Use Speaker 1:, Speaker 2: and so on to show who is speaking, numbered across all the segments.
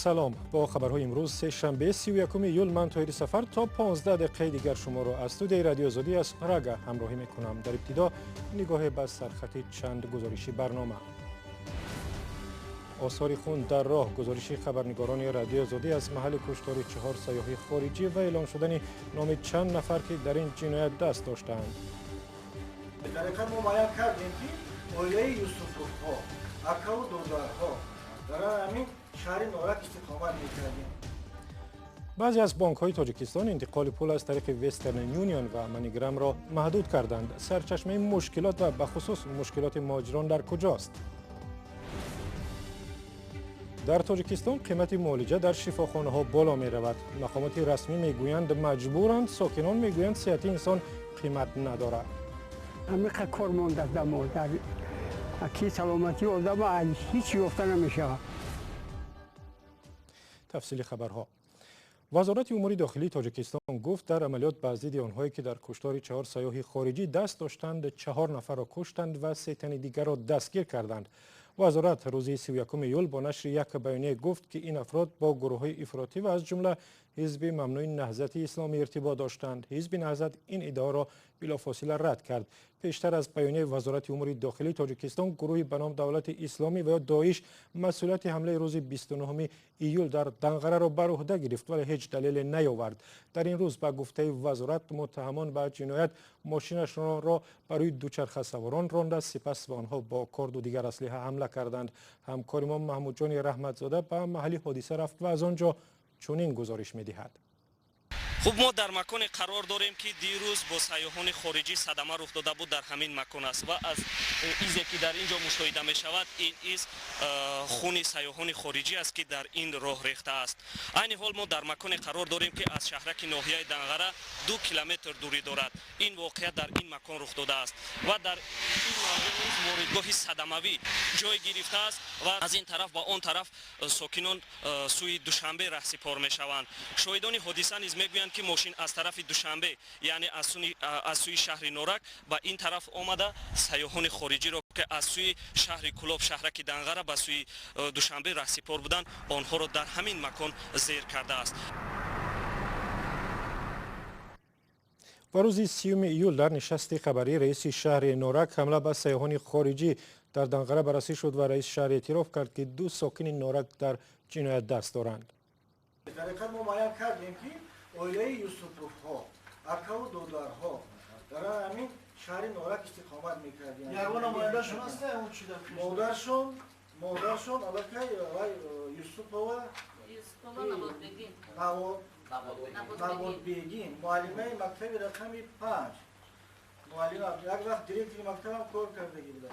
Speaker 1: Салом, бо хабарҳои имрӯз, сешанбе, 31 июл, ман Тоҳири Сафар то 15 дақиқаи дигар шуморо аз студияи Радиои Озодӣ аз Прага ҳамроҳӣ мекунам. Дар ибтидо нигоҳе ба сархати чанд гузориши барнома. Осори хун дар роҳ, гузориши хабарнигорони Радиои Озодӣ аз маҳалли куштори 4 сайёҳи хориҷӣ ва эълон шудани номи чанд нафар, ки дар ин ҷиноят даст доштаанд.
Speaker 2: Дар ҳақиқат мо муайян кардем, ки оилаи Юсуповҳо, акаву додарҳо дар ҳамин шаҳри Норак истиқомат мекардем.
Speaker 1: Баъзе аз бонкҳои Тоҷикистон интиқоли пул аз тариқи Вестерн Юнион ва Маниграмро маҳдуд карданд. Сарчашмаи мушкилот ва бахусус мушкилоти муҳоҷирон дар куҷост? Дар Тоҷикистон қимати муолиҷа дар шифохонаҳо боло меравад. Мақомоти расмӣ мегӯянд, маҷбуранд, сокинон мегӯянд, сиҳати инсон қимат надорад.
Speaker 3: Ҳамиқа кор мондааст дамо дар ки саломатии одам ҳеҷ ёфта намешавад.
Speaker 1: Тафсили хабарҳо. Вазорати умури дохилии Тоҷикистон гуфт, дар амалиёт ба зидди онҳое, ки дар куштори 4 сайёҳи хориҷӣ даст доштанд, 4 нафарро куштанд ва 3 тани дигарро дастгир карданд. Вазорат рӯзи 31 июл бо нашри як баёния гуфт, ки ин афрод бо гурӯҳҳои ифротӣ ва аз ҷумла ҳизби мамнӯи Наҳзати Исломӣ иртибот доштанд. Ҳизби Наҳзат ин иддаоро билофосила рад кард. Пештар аз баёнияи Вазорати умури дохилии Тоҷикистон гурӯҳи ба ном Давлати Исломӣ ва ё Доиш масъулияти ҳамлаи рӯзи 29 июл дар Данғараро бар уҳда гирифт, вале ҳеҷ далеле наёвард. Дар ин рӯз, ба гуфтаи вазорат, муттаҳамон ба ҷиноят мошинашонро барои дучархасаворон ронда, сипас ба онҳо бо корду дигар аслиҳа ҳамла карданд. Ҳамкори мо Маҳмудҷони Раҳматзода ба маҳалли ҳодиса рафт ва аз он ҷо чунин гузориш медиҳад.
Speaker 4: Хуб, мо дар маконе қарор дорем, ки дирӯз бо сайёҳони хориҷӣ садама рух дода буд, дар ҳамин макон аст ва аз изе, ки дар ин ҷо мушоҳида мешавад, ин из хуни сайёҳони хориҷӣ аст, ки дар ин роҳ рехта аст. Айни ҳол мо дар маконе қарор дорем, ки аз шаҳраки ноҳияи Данғара 2 километр дурӣ дорад. Ин воқеа дар ин макон рух додааст ва дар ин мавзеъ низ воридгоҳи садамавӣ ҷой гирифтааст ва аз ин тараф ба он тараф сокинон сӯи Душанбе раҳсипор мешаванд. Шоҳидони ҳодиса низ мегӯянд, ки мошин аз тарафи Душанбе, яъне аз сӯи шаҳри Норак ба ин тараф омада, сайёҳони хориҷиро, ки аз сӯи шаҳри Кулоб, шаҳраки Данғара ба сӯи Душанбе раҳсипор буданд, онҳоро дар ҳамин макон зер кардааст.
Speaker 1: Ва рӯзи 30 июл дар нишасти хабарии раиси шаҳри Норак ҳамла ба сайёҳони хориҷӣ дар Данғара баррасӣ шуд ва раиси шаҳр эътироф кард, ки 2 сокини Норак дар ҷиноят даст доранд.
Speaker 2: Дар ҳақиқат мо муайян кардем, ки оилаи Юсуповҳо, акаву додарҳо дар ҳамин шаҳри Норак истиқомат мекардем.
Speaker 5: Ягон намояндашон аст?
Speaker 2: Модаршон аллакай Юсупова Наводбегин, муаллимаи мактаби рақами 5, муаллим, як вақт директори мактабам кор кардагӣ буда.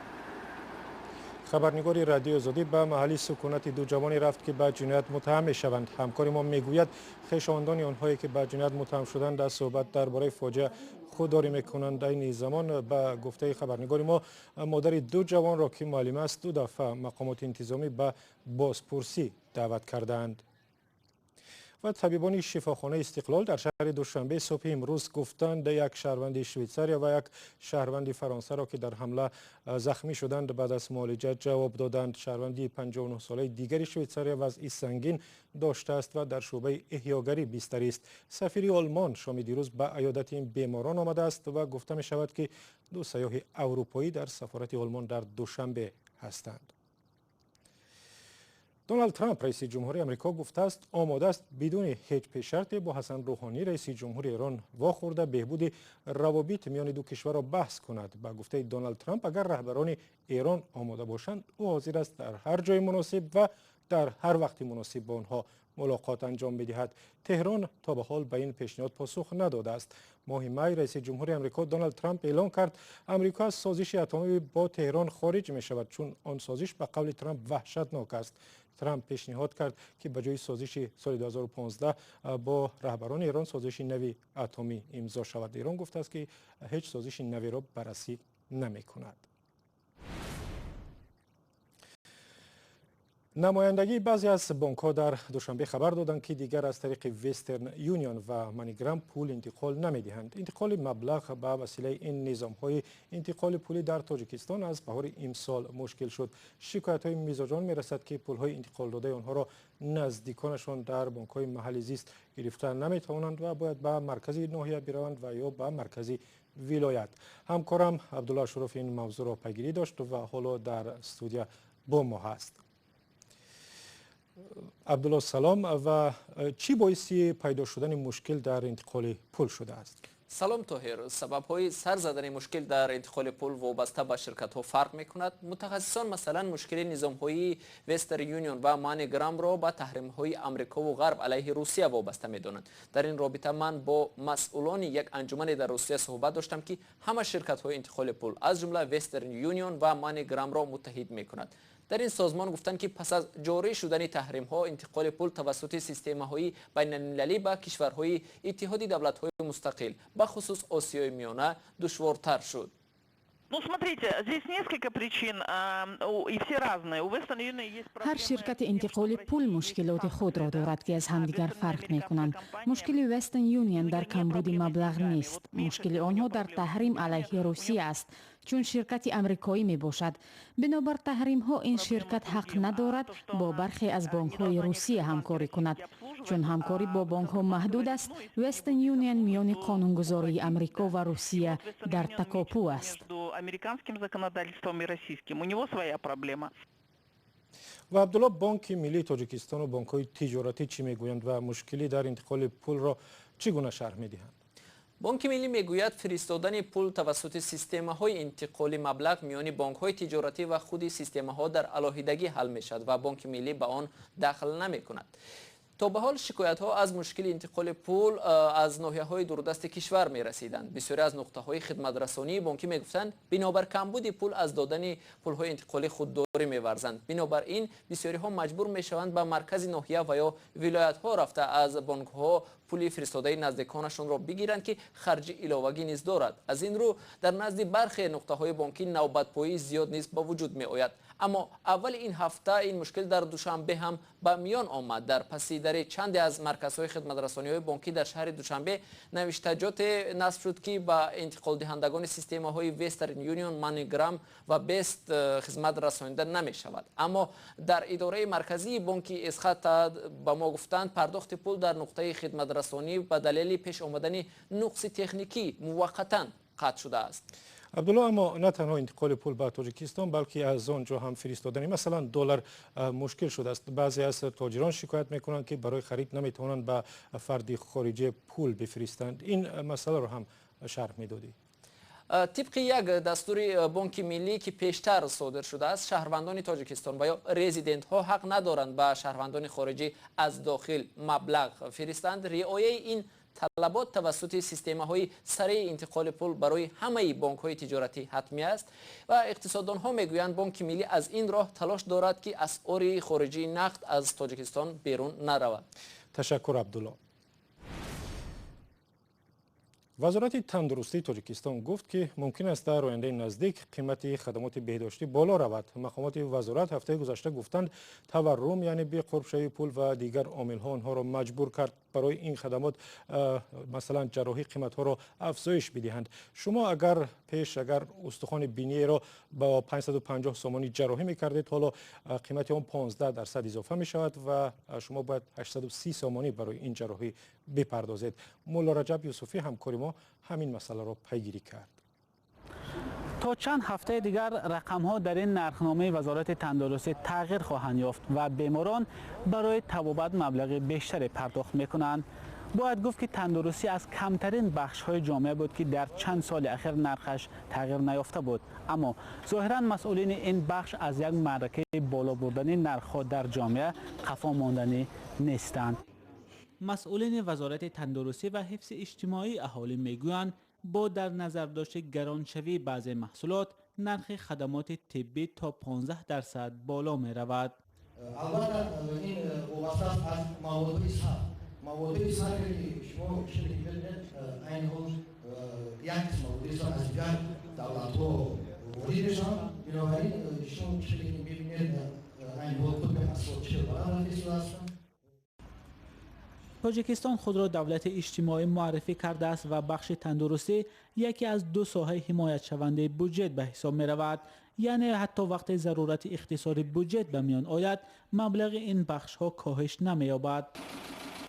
Speaker 1: Хабарнигори Радиои Озодӣ ба маҳалли сукунати 2 ҷавоне рафт, ки ба ҷиноят муттаҳам мешаванд. Ҳамкори мо мегӯяд, хешовандони онҳое, ки ба ҷиноят муттаҳам шуданд, аз суҳбат дар бораи фоҷиа худдорӣ мекунанд. Айни замон, ба гуфтаи хабарнигори мо, модари 2 ҷавонро, ки муаллима аст, 2 дафъа мақомоти интизомӣ ба бозпурсӣ даъват кардаанд. Ва табибони шифохонаи Истиқлол дар шаҳри Душанбе субҳи имрӯз гуфтанд, як шаҳрванди Швейтсария ва як шаҳрванди Фаронсаро, ки дар ҳамла захмӣ шуданд, баъд аз муолиҷа ҷавоб доданд. Шаҳрванди 59-солаи дигари Швейтсария вазъи сангин доштааст ва дар шӯъбаи эҳёгарӣ бистарист. Сафири Олмон шоми дирӯз ба аёдати ин беморон омадааст ва гуфта мешавад, ки 2 сайёҳи аврупоӣ дар сафорати Олмон дар Душанбе ҳастанд. Доналд Трамп, раиси ҷумҳури Амрико, гуфтааст, омода аст бидуни ҳеҷ пешшарте бо Ҳасан Рӯҳонӣ, раиси ҷумҳури Эрон, вохӯрда, беҳбуди равобит миёни ду кишварро баҳс кунад. Ба гуфтаи Доналд Трамп, агар раҳбарони Эрон омода бошанд, ӯ ҳозир аст дар ҳар ҷои муносиб ва дар ҳар вақти муносиб бо онҳо мулоқот анҷом бидиҳад. Теҳрон то ба ҳол ба ин пешниҳод посух надодааст. Моҳи май раиси ҷумҳури Амрико Доналд Трамп эълон кард, Амрико аз созиши атомӣ бо Теҳрон хориҷ мешавад, чун он созиш ба қавли Трамп ваҳшатнок аст. Трамп пешниҳод кард, ки ба ҷои созиши соли 2015 бо раҳбарони Эрон созиши нави атомӣ имзо шавад. Эрон гуфтааст, ки ҳеҷ созиши наверо баррасӣ намекунад. Намояндагии баъзе аз бонкҳо дар Душанбе хабар доданд, ки дигар аз тариқи Вестерн Юнион ва Маниграм пул интиқол намедиҳанд. Интиқоли маблағ ба василаи ин низомҳои интиқоли пулӣ дар Тоҷикистон аз баҳори имсол мушкил шуд. Шикоятҳои мизоҷон мерасад, ки пулҳои интиқолдодаи онҳоро наздиконашон дар бонкҳои маҳалли зист гирифта наметавонанд ва бояд ба маркази ноҳия бираванд ва ё ба маркази вилоят. Ҳамкорам Абдулло Ашуров ин мавзӯъро пайгирӣ дошт ва ҳоло дар студия бо мо ҳаст. Абдулло, салом. Ва чӣ боиси пайдо шудани мушкил дар интиқоли пул шудааст?
Speaker 5: Салом, Тоҳир. Сабабҳои сар задани мушкил дар интиқоли пул вобаста ба ширкатҳо фарқ мекунад. Мутахассисон, масалан, мушкили низомҳои Вестерн Юнион ва Маниграмро ба таҳримҳои Амрикову Ғарб алайҳи Русия вобаста медонанд. Дар ин робита ман бо масъулони як анҷумане дар Русия суҳбат доштам, ки ҳама ширкатҳои интиқоли пул, аз ҷумла Вестерн Юнион ва Маниграмро муттаҳид мекунад. Дар ин созмон гуфтанд, ки пас аз ҷорӣ шудани таҳримҳо интиқоли пул тавассути системаҳои байналмилалӣ ба кишварҳои Иттиҳоди Давлатҳои Мустақил, бахусус Осиёи Миёна, душвортар шуд.
Speaker 6: Ну, смотрите, здесь несколько причин, и все разные. У Western Union есть
Speaker 7: Ҳар ширкати интиқоли пул мушкилоти худро дорад, ки аз ҳамдигар фарқ мекунанд. Мушкили Western Union дар камбуди маблағ нест. Мушкили онҳо дар таҳрим алайҳи Русия аст, чун ширкати амрикоӣ мебошад. Бинобар таҳримҳо ин ширкат ҳақ надорад бо бархе аз бонкҳои Русия ҳамкорӣ кунад. Чун ҳамкорӣ бо бонкҳо маҳдуд аст, Western Union миёни қонунгузории Амрико ва Русия дар такопӯ аст.
Speaker 6: Американским законодательством и российским. У него своя проблема.
Speaker 1: Ва Абдулло, Бонки Миллии Тоҷикистону бонкҳои тиҷоратӣ чӣ мегӯянд ва мушкилӣ дар интиқоли пулро чӣ гуна шарҳ медиҳанд?
Speaker 5: Бонки Миллӣ мегӯяд, фиристодани пул тавассути системаҳои интиқоли маблағ миёни бонкҳои тиҷоратӣ ва худи системаҳо дар алоҳидагӣ ҳал мешавад ва Бонки Миллӣ ба он дахл намекунад. То ба ҳол шикоятҳо аз мушкили интиқоли пул аз ноҳияҳои дурдасти кишвар мерасиданд. Бисёре аз нуқтаҳои хидматрасонии бонкӣ мегуфтанд, бинобар камбуди пул аз додани пулҳои интиқолӣ худдорӣ меварзанд. Бинобар ин бисёриҳо маҷбур мешаванд ба маркази ноҳия ва ё вилоятҳо рафта, аз бонкҳо пули фиристодаи наздиконашонро бигиранд, ки харҷи иловагӣ низ дорад. Аз ин рӯ дар назди бархе нуқтаҳои бонкӣ навбатпоии зиёд низ ба вуҷуд меояд. Аммо аввали ин ҳафта ин мушкил дар Душанбе ҳам ба миён омад. Дар паси дари чанде аз марказҳои хидматрасониҳои бонкӣ дар шаҳри Душанбе навиштаҷоте насб шуд, ки ба интиқолдиҳандагони системаҳои Вестерн Юнион, Маниграм ва Бест хизмат расонида намешавад. Аммо дар идораи марказии бонки Эсхата ба мо гуфтанд, пардохти пул дар нуқтаи хидматрасонӣ ба далели пеш омадани нуқси техникӣ муваққатан қатъ шудааст.
Speaker 1: Абдулло, аммо на танҳо интиқоли пул ба Тоҷикистон, балки аз он ҷо ҳам фиристодани, масалан, доллар мушкил шудааст. Баъзе аз тоҷирон шикоят мекунанд, ки барои харид наметавонанд ба фарди хориҷӣ пул бифиристанд. Ин масъаларо ҳам шарҳ медодӣ?
Speaker 5: Тибқи як дастури Бонки Миллӣ, ки пештар содир шудааст, шаҳрвандони Тоҷикистон ва ё резидентҳо ҳақ надоранд ба шаҳрвандони хориҷӣ аз дохил маблағ фиристанд. Риояи ин талабот тавассути системаҳои сареи интиқоли пул барои ҳамаи бонкҳои тиҷоратӣ ҳатмӣ аст. Ва иқтисоддонҳо мегӯянд, Бонки Миллӣ аз ин роҳ талош дорад, ки асъори хориҷии нақд аз Тоҷикистон берун наравад.
Speaker 1: Ташаккур, Абдулло. Вазорати тандурустии Тоҷикистон гуфт, ки мумкин аст дар ояндаи наздик қимати хадамоти беҳдоштӣ боло равад. Мақомоти вазорат ҳафтаи гузашта гуфтанд, таваррум, яъне беқурбшавии пул ва дигар омилҳо онҳоро маҷбур кард барои ин хадамот, масалан ҷарроҳӣ, қиматҳоро афзоиш бидиҳанд. Шумо агар пеш агар устухони биниеро ба 550 сомонӣ ҷарроҳӣ мекардед, ҳоло қимати он 15% изофа мешавад ва шумо бояд 830 сомонӣ барои ин ҷарроҳӣ бипардозед. Мулло Раҷаб Юсуфӣ, ҳамкори мо, ҳамин масъаларо пайгирӣ кард.
Speaker 8: То чанд ҳафтаи дигар рақамҳо дар ин нархномаи Вазорати тандурустӣ тағйир хоҳанд ёфт ва беморон барои табобат маблағи бештаре пардохт мекунанд. Бояд гуфт, ки тандурустӣ аз камтарин бахшҳои ҷомеа буд, ки дар чанд соли ахир нархаш тағйир наёфта буд. Аммо зоҳиран масъулини ин бахш аз як маъракаи боло бурдани нархҳо дар ҷомеа қафо монданӣ нестанд. Масъулини Вазорати тандурустӣ ва ҳифзи иҷтимоии аҳолӣ мегӯянд, бо дар назардошти гароншавии баъзе маҳсулот нархи хадамоти тиббӣ то 15% боло меравад.
Speaker 2: Албатта, ин вобаста аст аз маводҳои сарф. Маводҳои сарфе, ки шумо медонед, айни ҳол як қисм маводҳои сарф аз дигар давлатҳо ворид мешаванд. Бинобар ин шумо чизе ки мебинед
Speaker 8: Тоҷикистон худро давлати иҷтимоӣ муаррифӣ кардааст ва бахши тандурустӣ яке аз ду соҳаи ҳимоятшавандаи буҷет ба ҳисоб меравад. Яъне ҳатто вақте зарурати ихтисори буҷет ба миён ояд, маблағи ин бахшҳо коҳиш намеёбад.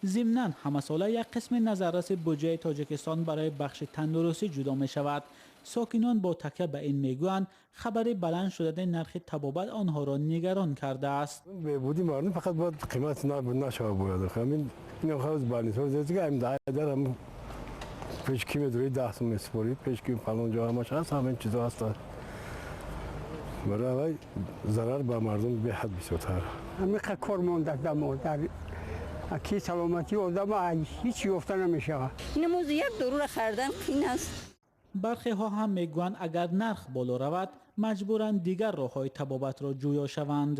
Speaker 8: Зимнан ҳамасола як қисми назарраси буҷаи Тоҷикистон барои бахши тандурустӣ ҷудо мешавад. Сокинон бо такя ба ин мегӯянд, хабари баланд шудани нархи табобат онҳоро нигарон кардааст.
Speaker 9: Беҳбуди мардум фақат бояд қимат нашавад, бояд ҳамин пеш ки медурӣ 10 сум месупорӣ, пеш ки фалон ҷо ҳамаш ҳаст, ҳамин чизо ҳастанд. Барои зарар ба мардум беҳад бисёртар.
Speaker 3: Ҳамин кор монда дар ки саломатии одам ҳеҷ ёфта намешавад.
Speaker 10: Намоз як доруро харидан қин аст.
Speaker 8: Бархеҳо ҳам мегӯянд, агар нарх боло равад, маҷбуранд дигар роҳҳои табобатро ҷӯё шаванд.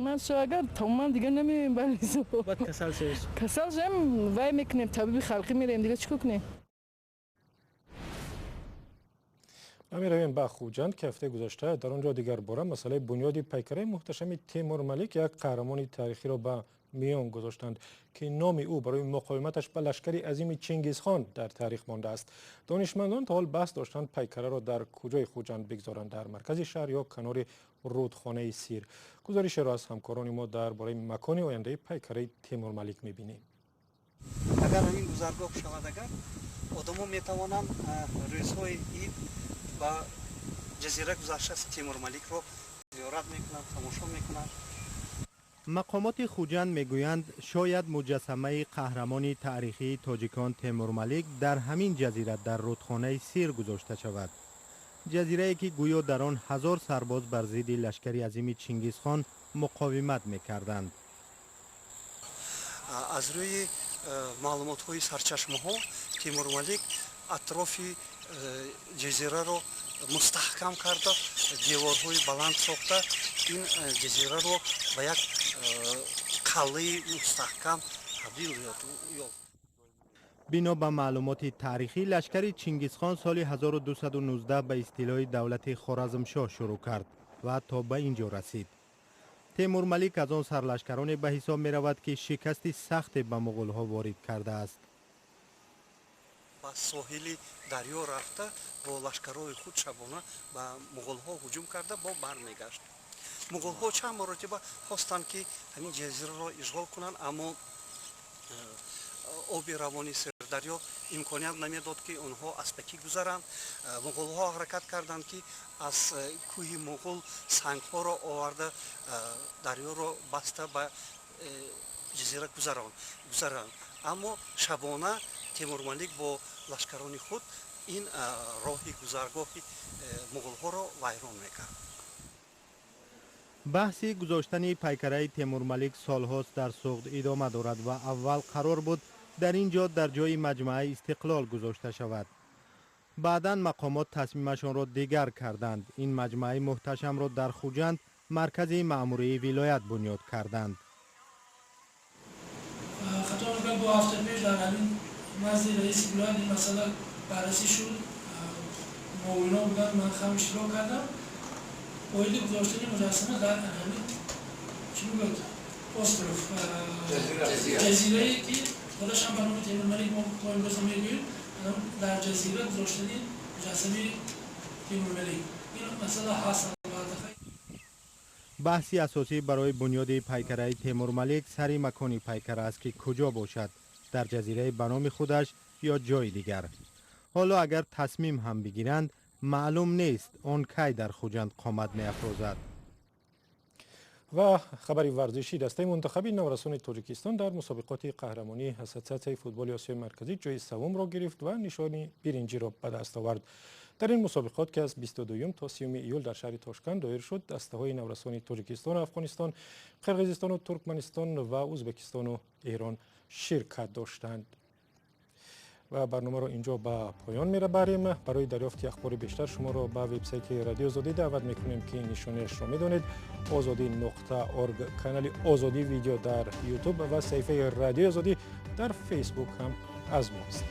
Speaker 11: Ман шо агар тамоман дигар намеем, бале.
Speaker 8: Баъд касал шавед.
Speaker 11: Касал шавем, вай мекунем, табиби халқӣ мерем, дигар чӣ кунем?
Speaker 1: Меравем ба Хуҷанд, ки ҳафтаи гузашта дар он ҷо дигар бора масъалаи бунёди пайкараи муҳташами Темурмалик, як қаҳрамони таърихиро ба миён гузоштанд, ки номи ӯ барои муқовиматаш ба лашкари азими Чингизхон дар таърих мондааст. Донишмандон то ҳол баҳс доштанд пайкараро дар куҷои Хуҷанд бигзоранд, дар маркази шаҳр ё канори рудхонаи Сир. Гузоришеро аз ҳамкорони мо дар бораи макони ояндаи пайкараи Темурмалик мебинем.
Speaker 12: Агар ҳамин гузаргоҳ шавад, агар одамо метавонанд рӯзҳои ид ба ҷазира гузашта Темурмаликро зиёрат мекунанд, тамошо мекунанд.
Speaker 13: Мақомоти Хуҷанд мегӯянд, шояд муҷассамаи қаҳрамони таърихии тоҷикон Темурмалик дар ҳамин ҷазира дар рудхонаи Сир гузошта шавад. Ҷазирае ки гӯё дар он 1000 сарбоз бар зидди лашкари азими Чингизхон муқовимат мекарданд.
Speaker 12: Аз рӯи маълумотҳои сарчашмаҳо Темурмалик атрофи ҷазираро мустаҳкам карда, деворҳои баланд сохта, ин ҷазираро ба як қалъаи мустаҳкам табдил ёфт.
Speaker 13: Бино ба маълумоти таърихӣ, лашкари Чингизхон соли 1219 ба истилои давлати Хоразмшоҳ шурӯъ кард ва то ба ин ҷо расид. Темурмалик аз он сарлашкароне ба ҳисоб меравад, ки шикасти сахте ба муғулҳо ворид кардааст.
Speaker 12: Ба соҳили дарё рафта бо лашкарҳои худ шабона ба муғулҳо ҳуҷум карда бо бармегашт. Муғулҳо чанд маротиба хостанд, ки ҳамин ҷазираро ишғол кунанд, аммо оби равони Сирдарё имконият намедод, ки онҳо аспакӣ гузаранд. Муғулҳо ҳаракат карданд, ки аз кӯҳи Муғул сангҳоро оварда дарёро баста ба ҷазира гузаранд, аммо шабона Темурмалик бо лашкарони худ ин роҳи гузаргоҳи муғулҳоро вайрон мекард.
Speaker 13: Баҳси гузоштани пайкараи Темурмалик солҳост дар Суғд идома дорад ва аввал қарор буд дар ин ҷо дар ҷои маҷмааи Истиқлол гузошта шавад. Баъдан мақомот тасмимашонро дигар карданд. Ин маҷмааи муҳташамро дар Хуҷанд, маркази маъмурии вилоят, бунёд карданд.
Speaker 14: Хато накунам, 2 ҳафта пеш дар ҳамин назди раиси вилоят ин масъала баррасӣ шуд. Муовино буданд, ман ҳам иштирок кардам. Оиди гузоштани муҷассама дар ҳамин чӣ мегӯяд остров, ҷазирае ки худаш ҳам ба номи Темурмалик мо то имрӯз мегӯем, дар ҷазира гузоштани муҷассамаи Темурмалик ин масъала ҳаст.
Speaker 13: Баҳси асосӣ барои бунёди пайкараи Темурмалик сари макони пайкара аст, ки куҷо бошад, дар ҷазираи ба номи худаш ё ҷои дигар. Ҳоло агар тасмим ҳам бигиранд, маълум нест он кай дар Хуҷанд қомат меафрӯзад.
Speaker 1: Ва хабари варзишӣ: дастаи мунтахаби наврасони Тоҷикистон дар мусобиқоти қаҳрамонии ассотсиатсияи футболи Осиёи Марказӣ ҷои севумро гирифт ва нишони биринҷиро ба даст овард. Дар ин мусобиқот, ки аз 22 то 30 июл дар шаҳри Тошканд доир шуд, дастаҳои наврасони Тоҷикистону Афғонистон, Қирғизистону Туркманистон ва Ӯзбекистону Эрон ширкат доштанд. Ва барномаро инҷо ба поён мерабарем. Барои дарёфти ахбори бештар шуморо ба вебсайти Радио Озодӣ даъват мекунем, ки нишониашро медонед: озодӣ.org, канали Озодӣ видео дар Ютуб ва саҳифаи Радиои Озодӣ дар Фейсбук ҳам аз мост.